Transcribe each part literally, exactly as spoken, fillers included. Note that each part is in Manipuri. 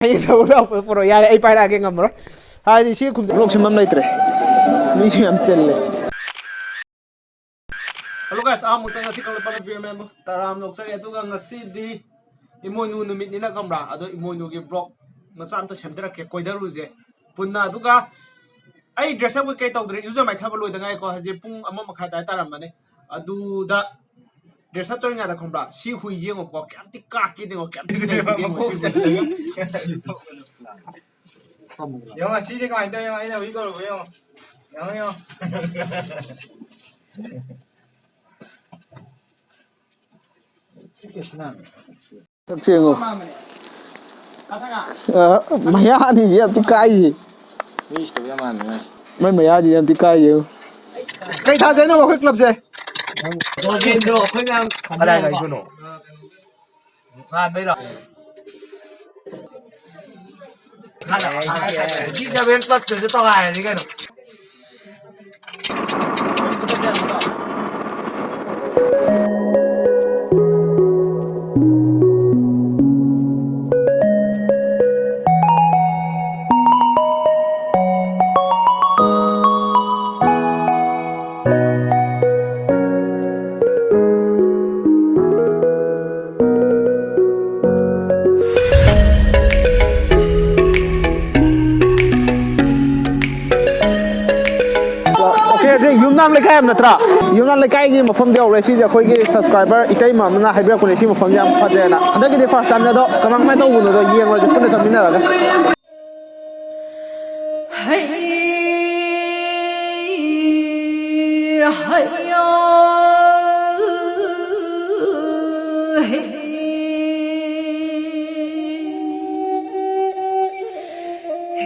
ꯍꯌꯦꯡ ꯊꯕꯛ ꯂꯥꯛꯄꯗ ꯄꯨꯔꯛꯑꯣ꯫ ꯌꯥꯔꯦ, ꯑꯩ ꯄꯥꯏꯔꯛꯑꯒꯦ, ꯉꯝꯃꯔꯣꯏ꯫ ꯍꯥꯏꯗꯤ ꯁꯤ ꯈꯨꯝ-, ꯕ꯭ꯂꯣꯛ ꯁꯦꯝꯕꯝ ꯂꯩꯇ꯭ꯔꯦ꯫ ꯃꯤꯁꯨ ꯌꯥꯝ ꯆꯤꯜꯂꯦ꯫ Hello guys, ꯑꯍꯥꯟꯕꯗ ꯉꯁꯤ ꯀꯪꯂꯩꯄꯥꯛ ꯅꯨꯄꯤ ꯑꯃ ꯇꯔꯥꯝ ꯌꯣꯛꯆꯔꯤ꯫ ꯑꯗꯨꯒ ꯉꯁꯤꯗꯤ ꯏꯃꯣꯏꯅꯨ ꯅꯨꯃꯤꯠꯅꯤꯅ ꯈꯪꯕ꯭ꯔꯥ? ꯑꯗꯣ ꯏꯃꯣꯏꯅꯨꯒꯤ vlog ꯃꯆꯥ ꯑꯝꯇ ꯁꯦꯝꯖꯔꯛꯀꯦ, ꯀꯣꯏꯊꯔꯨꯁꯦ ꯄꯨꯟꯅ꯫ ꯑꯗꯨꯒ ꯑꯩ dress up ꯀꯩꯀꯩ ꯇꯧꯗ꯭ꯔꯦ, ꯏꯔꯨꯖ ꯃꯥꯏꯊꯕ ꯂꯣꯏꯗ ꯉꯥꯏꯀꯣ꯫ ꯍꯧꯖꯤꯛ ꯄꯨꯡ ꯑꯃ ꯃꯈꯥꯏ ꯑꯗꯨꯋꯥꯏ ꯇꯥꯔꯝꯃꯅꯤ꯫ ꯑꯗꯨꯗ dress up ꯇꯧꯔꯤꯉꯩꯗ ꯈꯪꯕ꯭ꯔꯥ? ꯁꯤ ꯍꯨꯏ ꯌꯦꯡꯉꯣꯀꯣ, ꯀꯌꯥꯝꯇꯤ ꯀꯥꯛꯀꯦ ꯌꯦꯡꯉꯣ, ꯀꯌꯥꯝꯇꯤ ꯅꯩꯒꯦ ꯌꯦꯡꯉꯣ ꯁꯤ ꯍꯨꯏꯁꯦ꯫ ꯌꯦꯡꯉꯣ, ꯁꯤꯁꯦ ꯀꯃꯥꯏꯅ ꯇꯧꯋꯤ? ꯌꯦꯡꯉꯣ, ꯑꯩꯅ ꯍꯨꯏ ꯀꯧꯔꯨꯕ ꯌꯦꯡꯉꯣ꯫ ꯌꯦꯡꯉꯣ, ꯌꯦꯡꯉꯣ꯫ ꯁꯛꯁꯦ ꯌꯦꯡꯉꯣ꯫ ꯑ, ꯃꯌꯥ ꯑꯅꯤꯁꯦ ꯌꯥꯝ ꯊꯤ ꯀꯥꯏꯌꯦ꯫ ꯃꯤ ꯁꯤꯗꯕ ꯌꯥꯝ ꯃꯥꯟꯕꯅꯦ ꯃꯥꯏꯁꯦ꯫ ꯃꯥꯏ ꯃꯌꯥꯗꯤ ꯌꯥꯝ ꯊꯤ ꯀꯥꯏꯌꯦ꯫ ꯀꯩ ꯊꯥꯁꯦ ꯍꯥꯏꯅꯣ ꯑꯩꯈꯣꯏ clubꯁꯦ? ꯒꯣꯕꯤꯟꯗꯣ ꯑꯩꯈꯣꯏ ꯃꯌꯥꯝ ꯀꯗꯥꯏ ꯈꯟꯅꯩꯌꯦꯕꯀꯣ꯫ ꯂꯩꯗꯣꯏꯅꯣ? ꯉꯥꯟꯕꯩꯔꯣ? ꯁꯤ seven plus ꯇꯨꯁꯨ ꯇꯧꯈꯥꯏꯔꯁꯤ ꯀꯩꯅꯣ꯫ Okay, ꯁꯤ ꯌꯨꯝꯅꯥꯝ ꯂꯩꯀꯥꯏ ꯍꯥꯏꯕ ꯅꯠꯇ꯭ꯔꯥ? ꯌꯨꯝꯅꯥꯝ ꯂꯩꯀꯥꯏꯒꯤ ꯃꯐꯝꯗ ꯌꯧꯔꯦ꯫ ꯁꯤꯁꯦ ꯑꯩꯈꯣꯏꯒꯤ subscriber ꯏꯇꯩꯃ ꯑꯃꯅ ꯍꯥꯏꯕꯤꯔꯛꯄꯅꯦ, ꯁꯤ ꯃꯐꯝꯁꯦ ꯌꯥꯝ ꯐꯖꯩꯅ꯫ ꯍꯟꯗꯛꯀꯤꯗꯤ first timeꯅꯦ, ꯑꯗꯣ ꯀꯃꯥꯏ ꯀꯃꯥꯏꯅ ꯇꯧꯕꯅꯣꯗꯣ ꯌꯦꯡꯉꯨꯔꯁꯦ ꯄꯨꯟꯅ ꯆꯠꯃꯤꯟꯅꯔꯒ꯫ ꯍꯩ, ꯍꯩꯌꯥ, ꯍꯩ꯫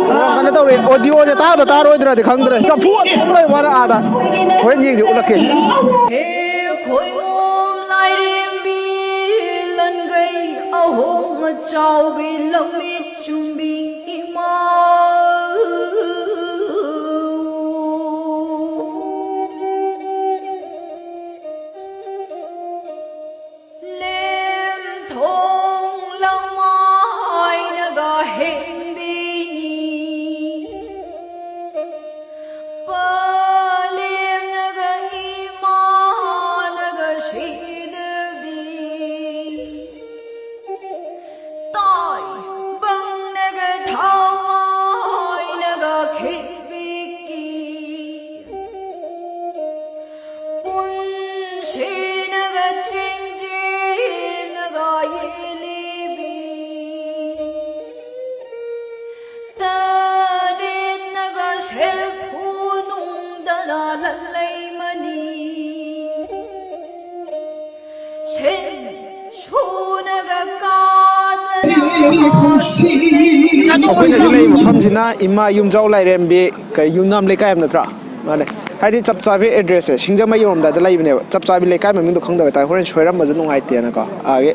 ꯑꯣ, ꯀꯩꯅꯣ ꯇꯧꯔꯦ, audioꯁꯦ ꯇꯥꯗ ꯇꯥꯔꯣꯏꯗ꯭ꯔꯗꯤ ꯈꯪꯗ꯭ꯔꯦ꯫ ꯆꯐꯨ ꯑꯗꯨꯝ ꯂꯩ ꯋꯥꯔ ꯑꯥꯗ꯫ ꯍꯣꯔꯦꯟ ꯌꯦꯡꯁꯦ, ꯎꯠꯂꯛꯀꯦ꯫ ꯍꯦ ꯈꯣꯏꯃꯣꯝ ꯂꯥꯏꯔꯦꯝꯕꯤ ꯂꯟꯒꯩ ꯑꯍꯣꯡ ꯑꯆꯥꯎꯕꯤ ꯂꯝꯃꯤꯠ ꯆꯨꯝꯕꯤ ꯏꯃꯥ꯫ ꯂꯦꯝꯊꯣꯡ ꯂꯃꯥꯏꯅꯒ ꯑꯩꯈꯣꯏꯅ ꯍꯧꯖꯤꯛ ꯂꯩꯔꯤꯕ ꯃꯐꯝꯁꯤꯅ ꯏꯃꯥ ꯌꯨꯝꯖꯥꯎ ꯂꯥꯏꯔꯦꯝꯕꯤ, ꯀꯩ, ꯌꯨꯝꯅꯥꯝ ꯂꯩꯀꯥꯏ ꯍꯥꯏꯕ ꯅꯠꯇ꯭ꯔꯥ? ꯃꯥꯅꯦ꯫ ꯍꯥꯏꯗꯤ ꯆꯞ ꯆꯥꯕꯤ ꯑꯦꯗ꯭ꯔꯦꯁꯁꯦ ꯁꯤꯡꯖꯃꯩ ꯌꯧꯔꯝꯗꯥꯏꯗ ꯂꯩꯕꯅꯦꯕ꯫ ꯆꯞ ꯆꯥꯕꯤ ꯂꯩꯀꯥꯏ ꯃꯃꯤꯡꯗꯣ ꯈꯪꯗꯕ ꯍꯥꯏꯇꯥꯔꯦ, ꯍꯣꯔꯦꯟ ꯁꯣꯏꯔꯝꯃꯁꯨ ꯅꯨꯡꯉꯥꯏꯇꯦꯅꯀꯣ꯫ ꯑꯥꯒꯤ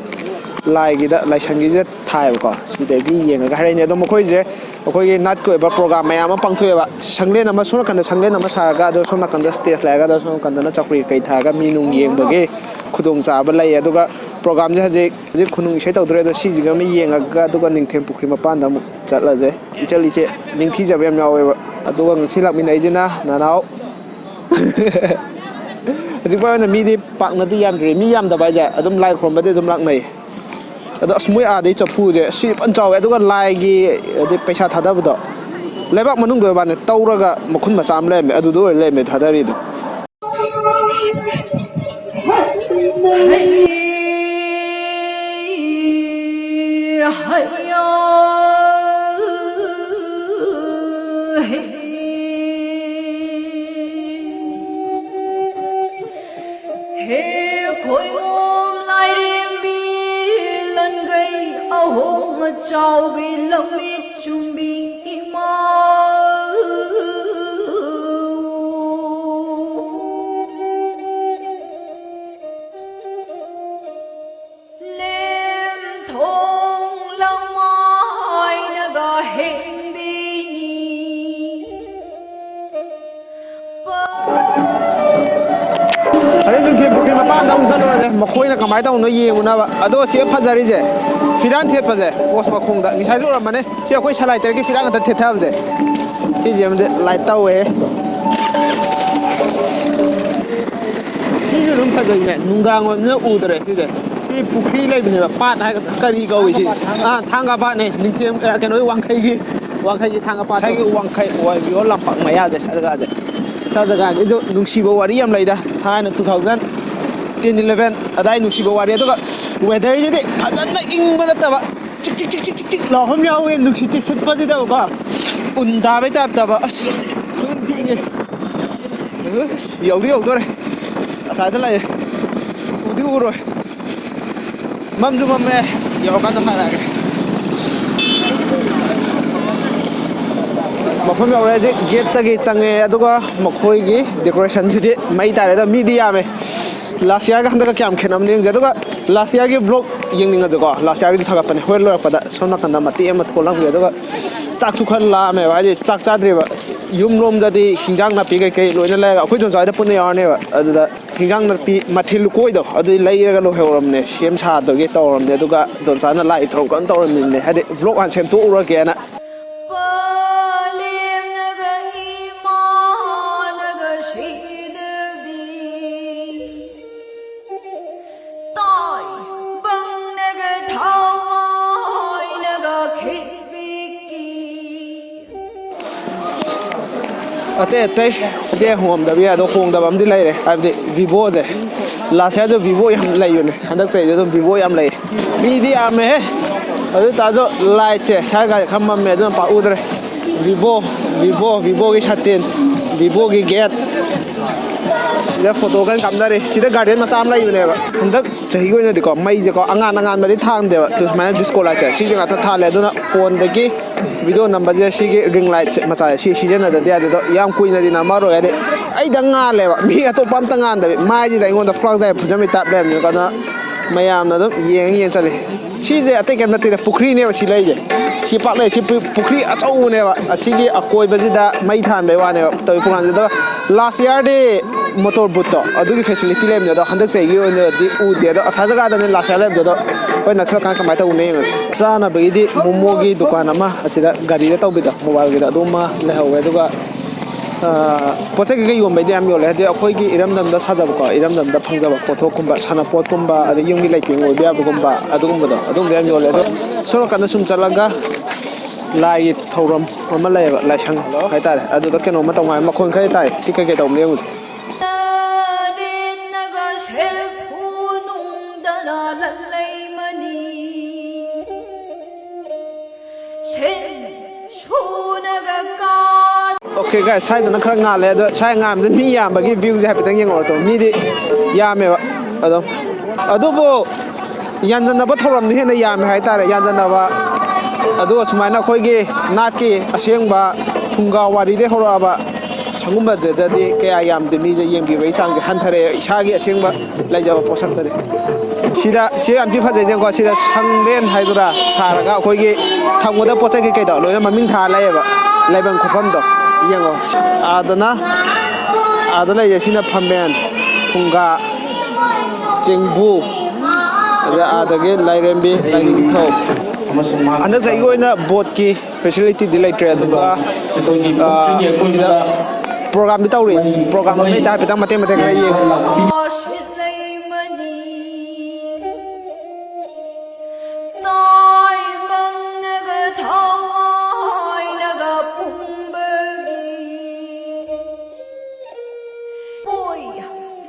ꯂꯥꯏꯒꯤꯗ, ꯂꯥꯏꯁꯪꯒꯤꯁꯦ ꯊꯥꯏꯌꯦꯕꯀꯣ꯫ ꯁꯤꯗꯒꯤ ꯌꯦꯡꯉꯒ ꯍꯥꯏꯔꯛꯏꯅꯦ꯫ ꯑꯗꯣ ꯃꯈꯣꯏꯁꯦ ꯑꯩꯈꯣꯏꯒꯤ ꯅꯥꯠꯀꯤ ꯑꯣꯏꯕ ꯄ꯭ꯔꯣꯒ꯭ꯔꯥꯝ ꯃꯌꯥꯝ ꯑꯃ ꯄꯥꯡꯊꯣꯛꯑꯦꯕ꯫ ꯁꯪꯂꯦꯟ ꯑꯃ, ꯁꯣꯝ ꯅꯥꯀꯟꯗ ꯁꯪꯂꯦꯟ ꯑꯃ ꯁꯥꯔꯒ, ꯑꯗꯣ ꯁꯣꯝ ꯅꯥꯀꯟꯗ ꯁ꯭ꯇꯦꯖ ꯂꯩꯔꯒ, ꯑꯗꯣ ꯁꯣꯝ ꯅꯥꯀꯟꯗꯅ ꯆꯧꯀ꯭ꯔꯤ ꯀꯩ ꯊꯥꯔꯒ ꯃꯤ ꯅꯨꯡ ꯌꯦꯡꯕꯒꯤ ꯈꯨꯗꯣꯡꯆꯥꯕ ꯂꯩ꯫ ꯑꯗꯨꯒ ꯄ꯭ꯔꯣꯒ꯭ꯔꯥꯝꯁꯦ ꯍꯧꯖꯤꯛ, ꯍꯧꯖꯤꯛ ꯈꯨꯅꯨꯡ ꯏꯁꯩ ꯇꯧꯗꯣꯔꯦ꯫ ꯑꯗꯣ ꯁꯤꯁꯤꯒ ꯑꯃ ꯌꯦꯡꯉꯒ, ꯑꯗꯨꯒ ꯅꯤꯡꯊꯦꯝ ꯄꯨꯈ꯭ꯔꯤ ꯃꯄꯥꯟꯗ ꯑꯃꯨꯛ ꯆꯠꯂꯁꯦ꯫ ꯏꯆꯜ ꯏꯆꯦ ꯅꯤꯡꯊꯤꯖꯕ ꯌꯥꯝ ꯌꯥꯎꯋꯦꯕ꯫ ꯑꯗꯨꯒ ꯉꯁꯤ ꯂꯥꯛꯃꯤꯟꯅꯩꯁꯤꯅ ꯅꯅꯥꯎ꯫ ꯍꯧꯖꯤꯛ ꯐꯥꯎ ꯑꯣꯏꯅ ꯃꯤꯗꯤ ꯄꯥꯛꯅꯗꯤ ꯌꯥꯝꯗ꯭ꯔꯤ꯫ ꯃꯤ ꯌꯥꯝꯗꯕ ꯍꯥꯏꯁꯦ ꯑꯗꯨꯝ ꯂꯥꯏ ꯈꯨꯔꯨꯝꯕꯗꯤ ꯑꯗꯨꯝ ꯂꯥꯛꯅꯩ꯫ ꯑꯗꯣ ꯑꯁ, ꯃꯣꯏ ꯑꯥꯗꯩ ꯆꯐꯨꯁꯦ ꯁꯤ ꯐꯖꯅ ꯆꯥꯎꯋꯦ꯫ ꯑꯗꯨꯒ ꯂꯥꯏꯒꯤ, ꯍꯥꯏꯗꯤ ꯄꯩꯁꯥ ꯊꯥꯗꯕꯗꯣ, ꯂꯩꯕꯥꯛ ꯃꯅꯨꯡꯗ ꯑꯣꯏꯕ ꯋꯥꯅꯤ, ꯇꯧꯔꯒ ꯃꯈꯨꯟ ꯃꯆꯥ ꯑꯃ ꯂꯩꯔꯝꯃꯦ, ꯑꯗꯨꯗ ꯑꯣꯏꯅ ꯂꯩꯔꯝꯃꯦ ꯊꯥꯗꯔꯤꯗꯣ꯫ ꯍꯦ ꯈꯣꯏꯔꯣꯝ ꯂꯥꯏꯔꯦꯝꯕꯤ ꯂꯟꯒꯩ ꯑꯍꯣꯡ ꯑꯆꯥꯎꯕꯤ ꯂꯝꯃꯤꯠ ꯆꯨꯝꯕꯤ ꯏꯃꯥ꯫ ꯂꯦꯝꯊꯣꯡ ꯂꯃꯥꯏꯅꯒ ꯍꯦꯟꯕꯤꯅꯤ꯫ ꯑꯗꯩ ꯅꯤꯡꯊꯦꯝ ꯄꯨꯈ꯭ꯔꯤ ꯃꯄꯥꯟꯗ ꯑꯃꯨꯛ ꯆꯠꯂꯨꯔꯁꯦ, ꯃꯈꯣꯏꯅ ꯀꯃꯥꯏꯅ ꯇꯧꯕꯅꯣ ꯌꯦꯡꯉꯨꯅꯕ꯫ ꯑꯗꯣ ꯁꯤꯗ ꯐꯖꯔꯤꯁꯦ ꯐꯤꯔꯥꯟ ꯊꯦꯠꯄꯁꯦ, ꯄꯣꯁ ꯃꯈꯣꯡꯗ ꯉꯁꯥꯏꯁꯨ ꯎꯔꯝꯃꯅꯤ꯫ ꯁꯤ ꯑꯩꯈꯣꯏ ꯁꯂꯥꯏ ꯇꯔꯦꯠꯀꯤ ꯐꯤꯔꯥꯟ ꯉꯥꯛꯇ ꯊꯦꯠꯊꯕꯁꯦ꯫ ꯁꯤꯁꯦ ꯑꯃꯗꯤ ꯂꯥꯏꯠ ꯇꯧꯋꯦ꯫ ꯁꯤꯁꯨ ꯑꯗꯨꯝ ꯐꯖꯩꯅꯦ, ꯅꯨꯡꯗꯥꯡ ꯑꯣꯏꯕꯅꯤꯅ ꯎꯗ꯭ꯔꯦ ꯁꯤꯁꯦ꯫ ꯁꯤ ꯄꯨꯈ꯭ꯔꯤ ꯂꯩꯕꯅꯦꯕ, ꯄꯥꯠ ꯍꯥꯏꯒꯗ꯭ꯔꯥ, ꯀꯔꯤ ꯀꯧꯏ ꯁꯤ? ꯑꯥ, ꯊꯥꯡꯒ ꯄꯥꯠꯅꯦ, ꯅꯤꯡꯊꯦꯝ, ꯑ, ꯀꯩꯅꯣ, ꯋꯥꯡꯈꯩꯒꯤ, ꯋꯥꯡꯈꯩꯒꯤ ꯊꯥꯡꯒ ꯄꯥꯠꯇꯣ꯫ ꯉꯁꯥꯏꯒꯤ ꯋꯥꯡꯈꯩ, ꯋꯥꯏꯕꯤꯌꯣ ꯂꯝꯄꯥꯛ ꯃꯌꯥꯁꯦ, ꯁꯔꯒꯥꯁꯦ꯫ ꯁꯥꯖꯒꯥꯅꯤ꯫ ꯑꯗꯨ ꯅꯨꯡꯁꯤꯕ ꯋꯥꯔꯤ ꯌꯥꯝ ꯂꯩꯗ꯫ ꯊꯥꯏꯅ two thousand ten eleven ꯑꯗꯥꯏ ꯅꯨꯡꯁꯤꯕ ꯋꯥꯔꯤ꯫ ꯑꯗꯨꯒ weatherꯁꯤꯗꯤ ꯐꯖꯅ ꯏꯪꯕ ꯅꯠꯇꯕ, ꯆꯤꯛ ꯆꯤꯛ ꯆꯤꯛ ꯆꯤꯛ ꯆꯤꯛ ꯆꯤꯛ ꯂꯥꯎꯕ ꯑꯃ ꯌꯥꯎꯋꯦ, ꯅꯨꯡꯁꯤꯠꯁꯦ ꯁꯤꯠꯄꯁꯤꯗꯀꯣ꯫ ꯎꯟ ꯇꯥꯕꯩ ꯇꯥꯏꯞ ꯇꯧꯕ꯫ ꯑꯁ, ꯂꯣꯏ ꯊꯦꯡꯉꯦ꯫ ꯑꯁ, ꯌꯧꯗꯤ ꯌꯧꯗꯣꯔꯦ꯫ ꯑꯁ꯭ꯋꯥꯏꯗ ꯂꯩꯔꯦ꯫ ꯎꯗꯤ ꯎꯔꯣꯏ꯫ ꯃꯝꯁꯨ ꯃꯝꯃꯦ꯫ ꯌꯧꯔꯀꯥꯟꯗ ꯍꯥꯏꯔꯛꯑꯒꯦ꯫ ꯃꯐꯝ ꯌꯧꯔꯦ ꯍꯧꯖꯤꯛ, ꯒꯦꯠꯇꯒꯤ ꯆꯪꯉꯦ꯫ ꯑꯗꯨꯒ ꯃꯈꯣꯏꯒꯤ ꯗꯦꯀꯣꯔꯦꯁꯟꯁꯤꯗꯤ ꯃꯩ ꯇꯥꯔꯦ꯫ ꯑꯗꯣ ꯃꯤꯗꯤ ꯌꯥꯝꯃꯦ꯫ ꯂꯥꯁ ꯌꯥꯔꯒ ꯍꯟꯗꯛꯀ ꯀꯌꯥꯝ ꯈꯦꯠꯅꯕꯅꯣ ꯌꯦꯡꯁꯦ꯫ ꯑꯗꯨꯒ ꯂꯥꯁ ꯌꯥꯔꯒꯤ ꯕ꯭ꯂꯣꯛ ꯌꯦꯡꯅꯤꯡꯉꯁꯨꯀꯣ, ꯂꯥꯁ ꯌꯥꯔꯒꯤꯗꯤ ꯊꯥꯒꯠꯄꯅꯦ꯫ ꯍꯣꯔꯦꯟ ꯂꯣꯏꯔꯛꯄꯗ ꯁꯣꯝ ꯅꯥꯀꯟꯗ ꯃꯇꯦꯛ ꯑꯃ ꯊꯣꯛꯂꯝꯒꯦ꯫ ꯑꯗꯨꯒ ꯆꯥꯛꯁꯨ ꯈꯔ ꯂꯥꯝꯃꯦꯕ, ꯍꯥꯏꯗꯤ ꯆꯥꯛ ꯆꯥꯗ꯭ꯔꯤꯕ꯫ ꯌꯨꯝ ꯂꯣꯝꯗꯗꯤ ꯍꯤꯟꯖꯥꯡ ꯅꯥꯄꯤ ꯀꯩꯀꯩ ꯂꯣꯏꯅ ꯂꯩꯔꯒ ꯑꯩꯈꯣꯏ ꯗꯣꯟꯆꯥ ꯍꯣꯏꯗ ꯄꯨꯟꯅ ꯌꯥꯎꯔꯅꯦꯕ꯫ ꯑꯗꯨꯗ ꯍꯤꯟꯖꯥꯡ ꯅꯥꯄꯤ ꯃꯊꯦꯜ ꯂꯨꯀꯣꯏꯗꯣ ꯑꯗꯨꯗꯤ ꯂꯩꯔꯒ ꯂꯣꯏꯍꯧꯔꯝꯅꯦ, ꯁꯦꯝ ꯁꯥꯗꯨꯒꯤ ꯇꯧꯔꯝꯅꯦ꯫ ꯑꯗꯨꯒ ꯗꯣꯟꯆꯥꯅ ꯂꯥꯏ ꯊꯧꯔꯝ ꯀꯟꯅ ꯇꯧꯔꯝꯃꯤꯅꯦ, ꯍꯥꯏꯗꯤ ꯕ꯭ꯂꯣꯛ ꯍꯥꯟꯅ ꯁꯦꯝꯗꯣꯛꯎꯔꯒꯦꯅ꯫ ꯄꯂꯦꯝꯅꯒ ꯏꯃꯥꯅꯒ ꯁꯤꯗꯕꯤ, ꯇꯥꯏꯕꯪꯅꯒ ꯊꯋꯥꯏꯅꯒ ꯈꯤꯠꯕꯤꯛꯀꯤ꯫ ꯑꯇꯩ ꯑꯇꯩ ꯑꯇꯩ ꯍꯣꯡꯉꯝꯗꯕ ꯌꯥꯏ, ꯑꯗꯣ ꯍꯣꯡꯗꯕ ꯑꯃꯗꯤ ꯂꯩꯔꯦ, ꯍꯥꯏꯕꯗꯤ ꯚꯤꯚꯣꯁꯦ꯫ ꯂꯥꯁ ꯌꯥꯔꯗ ꯚꯤꯚꯣ ꯌꯥꯝ ꯂꯩꯕꯅꯦ, ꯍꯟꯗꯛ ꯆꯍꯤꯁꯦ ꯑꯗꯨꯝ ꯚꯤꯚꯣ ꯌꯥꯝ ꯂꯩ꯫ ꯃꯤꯗꯤ ꯌꯥꯝꯃꯦꯍꯦ꯫ ꯑꯗꯨ ꯑꯣꯏ ꯇꯥꯔꯁꯨ ꯂꯥꯏꯠꯁꯦ ꯁ꯭ꯋꯥꯏ ꯒꯥꯔꯤ ꯈꯔ ꯃꯝꯃꯦ, ꯑꯗꯨꯅ ꯄꯥꯛ ꯎꯗ꯭ꯔꯦ꯫ ꯚꯤꯚꯣ, ꯚꯤꯚꯣ, ꯚꯤꯚꯣꯒꯤ ꯁꯇꯤꯟ, ꯚꯤꯚꯣꯒꯤ ꯒꯦꯠ꯫ ꯁꯤꯗ ꯐꯣꯇꯣ ꯀꯟꯅ ꯀꯥꯞꯅꯔꯤ꯫ ꯁꯤꯗ ꯒꯥꯔꯗꯦꯟ ꯃꯆꯥ ꯑꯃ ꯂꯩꯕꯅꯦꯕ꯫ ꯍꯟꯗꯛ ꯆꯍꯤꯒꯤ ꯑꯣꯏꯅꯗꯤꯀꯣ ꯃꯩꯁꯦꯀꯣ ꯑꯉꯥꯟ ꯑꯉꯥꯟꯕꯗꯤ ꯊꯥꯟꯗꯦꯕ꯫ ꯑꯗꯨ ꯁꯨꯃꯥꯏꯅ ꯗꯤꯁꯀꯣ ꯂꯥꯏꯠꯁꯦ ꯁꯤꯁꯦ ꯉꯥꯛꯇ ꯊꯥꯜꯂꯦ꯫ ꯑꯗꯨꯅ ꯐꯣꯟꯗꯒꯤ ꯚꯤꯗꯤꯑꯣ ꯅꯝꯕꯁꯦ ꯁꯤꯒꯤ ꯔꯤꯡ ꯂꯥꯏꯠꯁꯦ ꯃꯆꯥꯁꯦ ꯁꯤ ꯁꯤꯖꯤꯟꯅꯗꯗꯤ ꯌꯥꯗꯦ꯫ ꯑꯗꯣ ꯌꯥꯝ ꯀꯨꯏꯅꯗꯤ ꯅꯝꯃꯔꯣꯏ, ꯍꯥꯏꯗꯤ ꯑꯩꯗꯪ ꯉꯥꯜꯂꯦꯕ, ꯃꯤ ꯑꯇꯣꯞꯄ ꯑꯝꯇ ꯉꯥꯟꯗꯕꯤ꯫ ꯃꯥꯏꯁꯤꯗ ꯑꯩꯉꯣꯟꯗ ꯐ꯭ꯂꯥꯁ ꯂꯥꯏꯠ ꯐꯨꯖꯟꯕꯤ ꯇꯥꯏꯞ ꯂꯩꯔꯝꯃꯦ꯫ ꯑꯗꯨꯅ ꯃꯌꯥꯝꯅ ꯑꯗꯨꯝ ꯌꯦꯡ ꯌꯦꯡ ꯆꯠꯂꯤ꯫ ꯁꯤꯁꯦ ꯑꯇꯩ ꯀꯩꯝ ꯅꯠꯇꯦꯗ, ꯄꯨꯈ꯭ꯔꯤꯅꯦꯕ ꯁꯤ ꯂꯩꯁꯦ꯫ ꯁꯤ ꯄꯥꯛ ꯂꯩ, ꯁꯤ ꯄꯨ-, ꯄꯨꯈ꯭ꯔꯤ ꯑꯆꯧꯕꯅꯦꯕ꯫ ꯑꯁꯤꯒꯤ ꯑꯀꯣꯏꯕꯁꯤꯗ ꯃꯩ ꯊꯥꯟꯕꯩ ꯋꯥꯅꯦꯕ ꯇꯧꯔꯤ ꯄ꯭ꯔꯣꯒ꯭ꯔꯥꯝꯁꯦ꯫ ꯑꯗꯣ ꯂꯥꯁ ꯌꯥꯔꯗꯤ ꯃꯣꯇꯣꯔ ꯕꯨꯠꯇꯣ ꯑꯗꯨꯒꯤ ꯐꯦꯁꯤꯂꯤꯇꯤ ꯂꯩꯕꯅꯦ, ꯑꯗꯣ ꯍꯟꯗꯛ ꯆꯍꯤꯒꯤ ꯑꯣꯏꯅꯗꯤ ꯎꯗꯦ꯫ ꯑꯗꯣ ꯑꯁꯥ ꯖꯒꯥꯗꯅꯦ ꯂꯥꯁ ꯌꯥꯔ ꯂꯩꯕꯗꯣ꯫ ꯑꯗꯣ ꯑꯩꯈꯣꯏ ꯅꯛꯁꯜꯂꯀꯥꯟꯗ ꯀꯃꯥꯏꯅ ꯇꯧꯕꯅꯣ ꯌꯦꯡꯉꯁꯤ꯫ ꯆꯥꯅꯕꯒꯤꯗꯤ ꯃꯣꯃꯣꯒꯤ ꯗꯨꯀꯥꯟ ꯑꯃ ꯑꯁꯤꯗ ꯒꯥꯔꯤꯗ ꯇꯧꯕꯤꯗꯣ, ꯃꯣꯕꯥꯏꯜꯒꯤꯗ, ꯑꯗꯨꯃ ꯂꯩꯍꯧꯋꯦ꯫ ꯑꯗꯨꯒ ꯑ, ꯄꯣꯠ ꯆꯩ ꯀꯩꯀꯩ ꯌꯣꯟꯕꯩꯗꯤ ꯌꯥꯝ ꯌꯣꯜꯂꯦ, ꯍꯥꯏꯗꯤ ꯑꯩꯈꯣꯏꯒꯤ ꯏꯔꯝꯗꯝꯗ ꯁꯥꯖꯕꯀꯣ, ꯏꯔꯝꯗꯝꯗ ꯐꯪꯖꯕ ꯄꯣꯠꯊꯣꯛꯀꯨꯝꯕ, ꯁꯥꯟꯅꯄꯣꯠꯀꯨꯝꯕ, ꯑꯗꯩ ꯌꯨꯝꯒꯤ ꯂꯩꯇꯦꯡ ꯑꯣꯏꯕ ꯌꯥꯕꯒꯨꯝꯕ, ꯑꯗꯨꯒꯨꯝꯕꯗꯣ ꯑꯗꯨꯝꯕ ꯌꯥꯝ ꯌꯣꯜꯂꯦ꯫ ꯑꯗꯣ ꯁꯣꯝ ꯅꯥꯀꯟꯗ ꯁꯨꯝ ꯆꯠꯂꯒ ꯂꯥꯏꯒꯤ ꯊꯧꯔꯝ ꯑꯃ ꯂꯩꯌꯦꯕ, ꯂꯥꯏꯁꯪ ꯍꯥꯏꯇꯥꯔꯦ꯫ ꯑꯗꯨꯗ ꯀꯩꯅꯣꯝꯃ ꯇꯧꯉꯥꯏ ꯃꯈꯣꯟ ꯈꯔ ꯇꯥꯏ꯫ ꯁꯤ ꯀꯩꯀꯩ ꯇꯧꯕꯅꯣ ꯌꯦꯡꯉꯨꯁꯦ꯫ ꯅꯔꯦꯟꯅꯒ ꯁꯦꯜꯐꯨ ꯅꯨꯡꯗꯅ ꯂꯜꯂꯩꯃꯅꯤ꯫ ꯁꯦꯟ ꯁꯨꯅꯒ ꯀꯥ ꯑꯣꯀꯦ ꯒꯥꯏꯁ, ꯁ꯭ꯋꯥꯏꯗꯅ ꯈꯔ ꯉꯥꯜꯂꯦ꯫ ꯑꯗꯣ ꯁ꯭ꯋꯥꯏ ꯉꯥꯟꯕꯗ ꯃꯤ ꯌꯥꯝꯕꯒꯤ ꯚ꯭ꯌꯨꯁꯦ ꯍꯥꯏꯐꯦꯠꯇꯪ ꯌꯦꯡꯉꯛꯑꯣ꯫ ꯃꯤꯗꯤ ꯌꯥꯝꯃꯦꯕ꯫ ꯑꯗꯣ ꯑꯗꯨꯕꯨ ꯌꯥꯟꯖꯟꯅꯕ ꯊꯧꯔꯝꯅ ꯍꯦꯟꯅ ꯌꯥꯝꯃꯦ ꯍꯥꯏꯇꯥꯔꯦ, ꯌꯥꯟꯖꯟꯅꯕ꯫ ꯑꯗꯨꯒ ꯁꯨꯃꯥꯏꯅ ꯑꯩꯈꯣꯏꯒꯤ ꯅꯥꯠꯀꯤ ꯑꯁꯦꯡꯕ ꯐꯨꯡꯒꯥ ꯋꯥꯔꯤꯗꯩ ꯍꯧꯔꯛꯑꯕ ꯁꯪꯒꯨꯝꯕꯗꯗꯤ ꯀꯌꯥ ꯌꯥꯝꯗꯦ, ꯃꯤꯁꯦ ꯌꯦꯡꯕꯤꯕꯒꯤ ꯆꯥꯡꯁꯦ ꯍꯟꯊꯔꯛꯑꯦ, ꯏꯁꯥꯒꯤ ꯑꯁꯦꯡꯕ ꯂꯩꯖꯕ ꯄꯣꯠꯁꯛꯇꯗꯤ꯫ ꯁꯤꯗ ꯁꯤ ꯌꯥꯝ ꯊꯤ ꯐꯖꯩ, ꯌꯦꯡꯉꯣ꯫ ꯁꯤꯗ ꯁꯪꯂꯦꯟ ꯍꯥꯏꯗꯨꯔꯥ ꯁꯥꯔꯒ ꯑꯩꯈꯣꯏꯒꯤ ꯊꯝꯒꯗꯕ ꯄꯣꯠ ꯆꯩ ꯀꯩꯀꯩꯗꯣ ꯂꯣꯏꯅ ꯃꯃꯤꯡ ꯊꯥꯔ ꯂꯩꯌꯦꯕ, ꯂꯩꯐꯝ ꯈꯣꯠꯐꯝꯗꯣ꯫ ꯌꯦꯡꯉꯣ, ꯑꯥꯗꯅ, ꯑꯥꯗ ꯂꯩꯁꯦ ꯁꯤꯅ ꯐꯝꯕꯦꯟ, ꯐꯨꯡꯒꯥ, ꯆꯦꯡꯕꯨ, ꯑꯗ ꯑꯥꯗꯒꯤ ꯂꯥꯏꯔꯦꯝꯕꯤ, ꯂꯥꯏꯅꯤꯡꯊꯧ꯫ ꯍꯟꯗꯛ ꯆꯍꯤꯒꯤ ꯑꯣꯏꯅ ꯕꯣꯠꯀꯤ ꯐꯦꯁꯤꯂꯤꯇꯤꯗꯤ ꯂꯩꯇ꯭ꯔꯦ, ꯑꯗꯨꯒ, ꯑ, ꯁꯤꯗ ꯄ꯭ꯔꯣꯒꯥꯝꯗꯤ ꯇꯧꯔꯤ꯫ ꯄ꯭ꯔꯣꯒꯥꯝ ꯑꯃ ꯂꯩꯇꯥ ꯍꯥꯏꯐꯦꯠꯇꯪ ꯃꯇꯦꯛ ꯃꯇꯦꯛ ꯈꯔ ꯌꯦꯡꯉꯨ꯫ ꯇꯥꯏꯕꯪꯅꯒ ꯊꯋꯥꯏꯅꯒ ꯄꯨꯝꯕꯒꯤ ꯍꯣꯏ,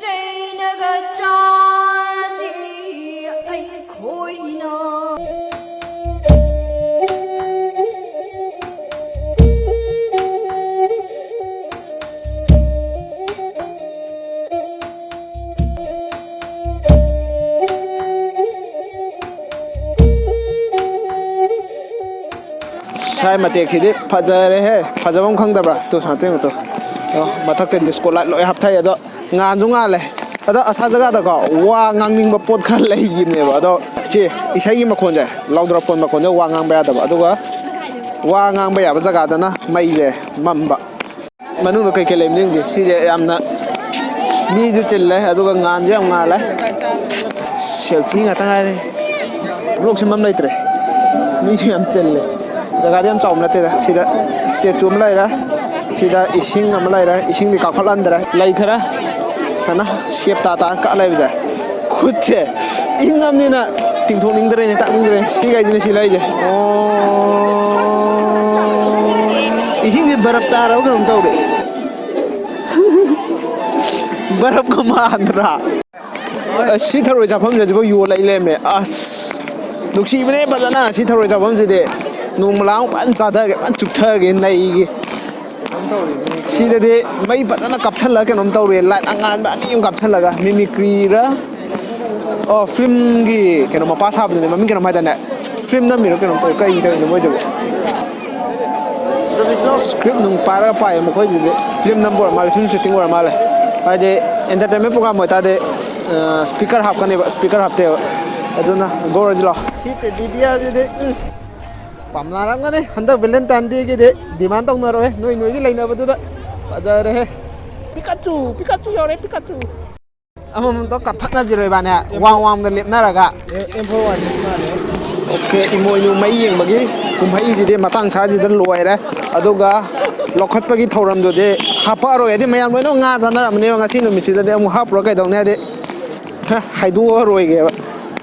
ꯂꯩꯅꯒ ꯆꯥꯗꯦ ꯑꯩꯈꯣꯏꯅ꯫ ꯁꯥꯏ ꯃꯇꯦꯛꯁꯤꯗꯤ ꯐꯖꯔꯦꯍꯦ꯫ ꯐꯖꯕ ꯑꯃ ꯈꯪꯗꯕ꯭ꯔꯥ? ꯇꯨ, ꯁꯥꯟꯇꯣꯏ ꯃꯇꯨ꯫ ꯑꯣ, ꯃꯊꯛꯇ ꯗꯤꯁꯀꯣ ꯂꯥꯏꯠ ꯂꯣꯏ ꯍꯥꯞꯊꯩ꯫ ꯑꯗꯣ ꯉꯥꯟꯁꯨ ꯉꯥꯜꯂꯦ꯫ ꯑꯗꯣ ꯑꯁꯥ ꯖꯒꯥꯗꯀꯣ ꯋꯥ ꯉꯥꯡꯅꯤꯡꯕ ꯄꯣꯠ ꯈꯔ ꯂꯩꯈꯤꯕꯅꯦꯕ꯫ ꯑꯗꯣ ꯁꯤ ꯏꯁꯩꯒꯤ ꯃꯈꯣꯟꯁꯦ, ꯂꯥꯎꯗ꯭ꯔꯐꯣꯟ ꯃꯈꯣꯟꯁꯦ ꯋꯥ ꯉꯥꯡꯕ ꯌꯥꯗꯕ꯫ ꯑꯗꯨꯒ ꯋꯥ ꯉꯥꯡꯕ ꯌꯥꯕ ꯖꯒꯥꯗꯅ ꯃꯩꯁꯦ ꯃꯝꯕ꯫ ꯃꯅꯨꯡꯗ ꯀꯩꯀꯩ ꯂꯩꯕꯅꯣ ꯌꯦꯡꯁꯦ꯫ ꯁꯤꯁꯦ ꯌꯥꯝꯅ ꯃꯤꯁꯨ ꯆꯤꯜꯂꯦ, ꯑꯗꯨꯒ ꯉꯥꯟꯁꯨ ꯌꯥꯝ ꯉꯥꯜꯂꯦ꯫ ꯁꯦꯜꯐꯤ ꯉꯥꯛꯇ ꯉꯥꯏꯔꯦ꯫ ꯕ꯭ꯂꯣꯛ ꯁꯦꯝꯐꯝ ꯂꯩꯇ꯭ꯔꯦ꯫ ꯃꯤꯁꯨ ꯌꯥꯝ ꯆꯤꯜꯂꯦ꯫ ꯖꯒꯥꯗꯤ ꯌꯥꯝ ꯆꯥꯎꯕ ꯅꯠꯇꯦꯗ꯫ ꯁꯤꯗ ꯁ꯭ꯇꯦꯆꯨ ꯑꯃ ꯂꯩꯔꯦ꯫ ꯁꯤꯗ ꯏꯁꯤꯡ ꯑꯃ ꯂꯩꯔꯦ꯫ ꯏꯁꯤꯡꯗꯤ ꯀꯥꯞꯈꯠꯍꯟꯗ꯭ꯔꯦ꯫ ꯂꯩ ꯈꯔ ꯁꯨꯃꯥꯏꯅ ꯁꯦꯞ ꯇꯥ ꯇꯥ ꯀꯛ ꯂꯩꯕꯁꯦ꯫ ꯈꯨꯠꯁꯦ ꯏꯪꯉꯕꯅꯤꯅ ꯇꯤꯡꯊꯣꯛꯅꯤꯡꯗ꯭ꯔꯦꯅꯦ, ꯇꯥꯛꯅꯤꯡꯗ꯭ꯔꯦꯅꯦ꯫ ꯁꯤꯈꯩꯁꯤꯅꯦ ꯁꯤ ꯂꯩꯁꯦ꯫ ꯑꯣ, ꯏꯁꯤꯡꯁꯦ ꯕꯔꯞ ꯇꯥꯔꯕ ꯀꯩꯅꯣꯝ ꯇꯧꯔꯦ꯫ ꯕꯔꯞꯀ ꯃꯥꯟꯗ꯭ꯔꯥ? ꯑꯁ, ꯁꯤ ꯊꯔꯣꯏ ꯆꯥꯐꯝꯁꯦ ꯍꯧꯖꯤꯛꯐꯥꯎ ꯌꯣꯜꯂ ꯂꯩꯔꯝꯃꯦ꯫ ꯑꯁ, ꯅꯨꯡꯁꯤꯕꯅꯦ ꯐꯖꯅ ꯁꯤ ꯊꯔꯣꯏ ꯆꯥꯐꯝꯁꯤꯗꯤ꯫ ꯅꯣꯡꯃ ꯂꯥꯛꯑ ꯐꯖꯅ ꯆꯥꯊꯒꯦ, ꯐꯖꯅ ꯆꯨꯞꯊꯒꯦ, ꯅꯩꯒꯦ꯫ ꯁꯤꯗꯗꯤ ꯃꯩ ꯐꯖꯅ ꯀꯥꯞꯁꯜꯂꯒ ꯀꯩꯅꯣꯝ ꯇꯧꯔꯤ, ꯂꯥꯏꯠ ꯑꯉꯥꯟꯕ ꯑꯅꯤ ꯑꯃ ꯀꯥꯞꯁꯜꯂꯒ꯫ ꯃꯤꯃꯤꯀ꯭ꯔꯤꯔ? ꯑꯣ, ꯐꯤꯂꯝꯒꯤ ꯀꯩꯅꯣ ꯃꯄꯥ ꯁꯥꯕꯗꯨꯅꯦ, ꯃꯃꯤꯡ ꯀꯩꯅꯣꯝ ꯍꯥꯏꯗꯥꯏꯅꯦ? ꯐꯤꯂꯝ ꯅꯝꯃꯤꯔꯣ ꯀꯩꯅꯣꯝ ꯇꯧꯋꯤ, ꯀꯩ ꯇꯧꯔꯤꯅꯣ ꯃꯣꯏꯗꯨꯕꯨ? ꯁ꯭ꯀ꯭ꯔꯤꯞ ꯅꯨꯡ ꯄꯥꯏꯔꯒ ꯄꯥꯏꯌꯦ ꯃꯈꯣꯏꯁꯤꯗꯤ꯫ ꯐꯤꯂꯝ ꯅꯝꯕ ꯑꯣꯏꯔ ꯃꯥꯜꯂꯦ, ꯐꯤꯂꯝ ꯁꯨꯇꯤꯡ ꯑꯣꯏꯔ ꯃꯥꯜꯂꯦ꯫ ꯍꯥꯏꯗꯤ ꯑꯦꯟꯇꯔꯇꯦꯟꯃꯦꯟ ꯄ꯭ꯔꯣꯒ꯭ꯔꯥꯝ ꯑꯣꯏꯇꯥꯔꯗꯤ ꯁ꯭ꯄꯤꯀꯔ ꯍꯥꯞꯀꯅꯦꯕ, ꯁ꯭ꯄꯤꯀꯔ ꯍꯥꯞꯇꯦꯕ꯫ ꯑꯗꯨꯅ ꯒꯣꯔꯁꯤ ꯂꯥꯛꯑꯣ꯫ ꯁꯤ ꯇꯦꯗꯤ ꯕꯤꯌꯔꯁꯤꯗꯤ ꯎꯝ, ꯄꯥꯝꯅꯔꯝꯒꯅꯤ꯫ ꯍꯟꯗꯛ ꯚꯦꯂꯦꯟꯇꯥꯏꯟ ꯗꯦꯒꯤꯗꯤ ꯗꯤꯃꯥꯟ ꯇꯧꯅꯔꯣꯏ, ꯅꯣꯏ ꯅꯣꯏꯒꯤ ꯂꯩꯅꯕꯗꯨꯗ꯫ ꯐꯖꯔꯦꯍꯦ꯫ ꯄꯤꯀꯥꯆꯨ, ꯄꯤꯀꯥꯆꯨ ꯌꯧꯔꯦ, ꯄꯤꯀꯥꯆꯨ꯫ ꯑꯃꯃꯝꯇꯣ ꯀꯥꯞꯊꯠꯅꯁꯤꯔꯣ ꯏꯕꯥꯅꯤ? ꯋꯥꯡ ꯋꯥꯡꯗ ꯂꯦꯞꯅꯔꯒ꯫ ꯑꯦꯝ ꯐꯣꯔ ꯋꯥꯟ ꯃꯥꯜꯂꯦ꯫ ꯑꯣꯀꯦ, ꯏꯃꯣꯏꯅꯨ ꯃꯩ ꯌꯦꯡꯕꯒꯤ ꯀꯨꯝꯍꯩꯁꯤꯗꯤ ꯃꯇꯥꯡ ꯆꯥꯁꯤꯗ ꯂꯣꯏꯔꯦ꯫ ꯑꯗꯨꯒ ꯂꯧꯈꯠꯄꯒꯤ ꯊꯧꯔꯝꯗꯨꯗꯤ ꯍꯥꯞꯄꯛꯑꯔꯣꯏ꯫ ꯍꯥꯏꯗꯤ ꯃꯌꯥꯝ ꯂꯣꯏꯅꯃꯛ ꯉꯥ ꯆꯥꯅꯔꯝꯃꯅꯦꯕ, ꯉꯁꯤ ꯅꯨꯃꯤꯠꯁꯤꯗꯗꯤ ꯑꯃꯨꯛ ꯍꯥꯞꯄꯔꯣꯏ ꯀꯩꯗꯧꯅꯤ? ꯍꯥꯏꯗꯤ ꯍꯥꯏꯗꯣꯛꯑꯔꯣꯏꯒꯦꯕ꯫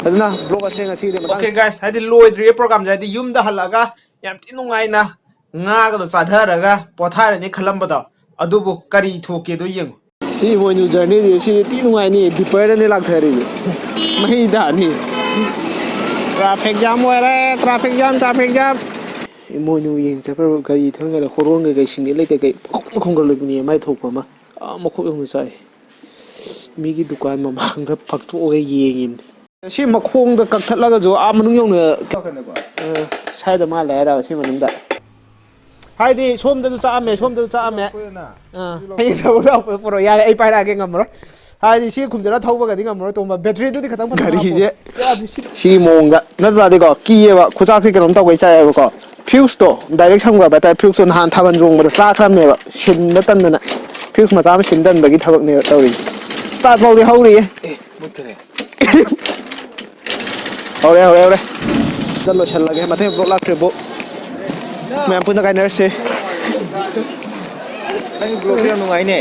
ꯑꯗꯨꯅ ꯕ꯭ꯂꯣꯛ ꯑꯁꯦ ꯉꯁꯤꯗꯤ ꯃꯇꯥꯡ ꯑꯣꯀꯦ ꯒꯥꯏꯁ, ꯍꯥꯏꯗꯤ ꯂꯣꯏꯗ꯭ꯔꯤꯌꯦ ꯄ꯭ꯔꯣꯒꯥꯝꯁꯦ, ꯍꯥꯏꯗꯤ ꯌꯨꯝꯗ ꯍꯜꯂꯛꯑꯒ ꯌꯥꯝ ꯊꯤ ꯅꯨꯡꯉꯥꯏꯅ ꯉꯥꯒꯗꯣ ꯆꯥꯊꯔꯒ ꯄꯣꯊꯥꯔꯅꯤ ꯈꯜꯂꯝꯕꯗꯣ, ꯑꯗꯨꯕꯨ ꯀꯔꯤ ꯊꯣꯛꯀꯦꯗꯣ ꯌꯦꯡꯉꯨ꯫ ꯁꯤ ꯏꯃꯣꯏꯅꯨ ꯖꯔꯅꯤꯁꯦ ꯁꯤ ꯊꯤ ꯅꯨꯡꯉꯥꯏꯅꯤ, ꯗꯤꯄꯔꯗꯅꯦ ꯂꯥꯛꯊꯔꯤꯁꯦ꯫ ꯃꯩ ꯇꯥꯅꯤ꯫ ꯇ꯭ꯔꯥꯐꯤꯛ ꯖꯥꯝ ꯑꯣꯏꯔꯦ, ꯇ꯭ꯔꯥꯐꯤꯛ ꯖꯥꯝ, ꯇ꯭ꯔꯥꯐꯤꯛ ꯖꯥꯝ꯫ ꯏꯃꯣꯏꯅꯨ ꯌꯦꯡ ꯆꯠꯄ ꯒꯥꯔꯤ ꯊꯧꯔꯤꯉꯩꯗ ꯍꯣꯔꯣꯟ ꯀꯩꯀꯩ ꯁꯤꯡꯂꯤ ꯂꯩ ꯀꯩꯀꯩ ꯄꯪꯈꯣꯡꯗ ꯈꯣꯡꯒꯠꯂꯛꯄꯅꯦ, ꯃꯥꯏ ꯊꯣꯛꯄ ꯑꯃ꯫ ꯑꯥ, ꯃꯈꯣꯛ ꯌꯧꯅ ꯆꯥꯛꯑꯦ꯫ ꯃꯤꯒꯤ ꯗꯨꯀꯥꯟ ꯃꯃꯥꯡꯗ ꯐꯛꯇꯣꯛꯑꯒ ꯌꯦꯡꯉꯤꯅꯤ꯫ ꯁꯤ ꯃꯈꯣꯡꯗ ꯀꯛꯊꯠꯂꯒꯁꯨ ꯑꯥ ꯃꯅꯨꯡ ꯌꯧꯅ ꯀꯛꯀꯅꯦꯕ? ꯑ, ꯁ꯭ꯋꯥꯏꯗ ꯃꯥꯜꯂꯦ ꯍꯥꯏꯔꯕ ꯁꯤ ꯃꯅꯨꯡꯗ? ꯍꯥꯏꯗꯤ ꯁꯣꯝꯗꯁꯨ ꯆꯥꯛꯑꯝꯃꯦ, ꯁꯣꯝꯗꯁꯨ ꯆꯥꯛꯑꯝꯃꯦ꯫ ꯑꯥ, ꯍꯌꯦꯡ ꯊꯕꯛ ꯂꯥꯛꯄꯗ ꯄꯨꯔꯛꯑꯣ꯫ ꯌꯥꯔꯦ, ꯑꯩ ꯄꯥꯏꯔꯛꯑꯒꯦ, ꯉꯝꯃꯔꯣꯏ꯫ ꯍꯥꯏꯗꯤ ꯁꯤ ꯈꯨꯝꯖꯤꯜꯂ ꯊꯧꯕꯒꯗꯤ ꯉꯝꯃꯔꯣꯏ, ꯇꯣꯝꯕ꯫ ꯕꯦꯇ꯭ꯔꯤꯗꯨꯗꯤ ꯈꯤꯇꯪ ꯐꯖꯅ ꯍꯥꯞꯄꯣ꯫ ꯒꯥꯔꯤꯁꯦ ꯌꯥꯗꯦ, ꯁꯤ ꯁꯤꯒꯤ ꯃꯑꯣꯡꯗ ꯅꯠꯇ꯭ꯔꯗꯤꯀꯣ, ꯀꯤꯌꯦꯕ꯫ ꯈꯨꯆꯥꯛꯁꯦ ꯀꯩꯅꯣꯝ ꯇꯧꯕꯩ ꯆꯥꯛꯑꯦꯕꯀꯣ꯫ ꯐ꯭ꯌꯨꯁꯇꯣ ꯗꯥꯏꯔꯦꯛ ꯁꯝꯈ꯭ꯔꯕ ꯍꯥꯏꯇꯥꯔꯦ꯫ ꯐ꯭ꯌꯨꯁꯇꯣ ꯅꯍꯥꯟ ꯊꯥꯕꯜ ꯆꯣꯡꯕꯗ ꯆꯥꯛꯈ꯭ꯔꯕꯅꯦꯕ, ꯁꯤꯟꯕ ꯇꯟꯗꯅ꯫ ꯐ꯭ꯌꯨꯁ ꯃꯆꯥ ꯑꯃ ꯁꯤꯟ ꯇꯟꯕꯒꯤ ꯊꯕꯛꯅꯦꯕ ꯇꯧꯔꯤꯁꯦ꯫ ꯁ꯭ꯇꯥꯔꯠ ꯐꯥꯎꯗꯤ ꯍꯧꯔꯤꯌꯦ꯫ ꯑꯦ, ꯃꯨꯠꯈ꯭ꯔꯦ꯫ ꯍꯧꯔꯦ, ꯍꯧꯔꯦ, ꯍꯧꯔꯦ꯫ ꯁꯤꯗ ꯂꯣꯏꯁꯤꯜꯂꯒꯦ꯫ ꯃꯊꯪ ꯕ꯭ꯂꯣꯛ ꯂꯥꯛꯇ꯭ꯔꯤꯕꯨ ꯃꯌꯥꯝ ꯄꯨꯟꯅ ꯀꯥꯏꯅꯔꯁꯦ꯫ ꯅꯪꯒꯤ ꯕ꯭ꯂꯣꯛꯇꯣ ꯌꯥꯝ ꯅꯨꯡꯉꯥꯏꯅꯦ꯫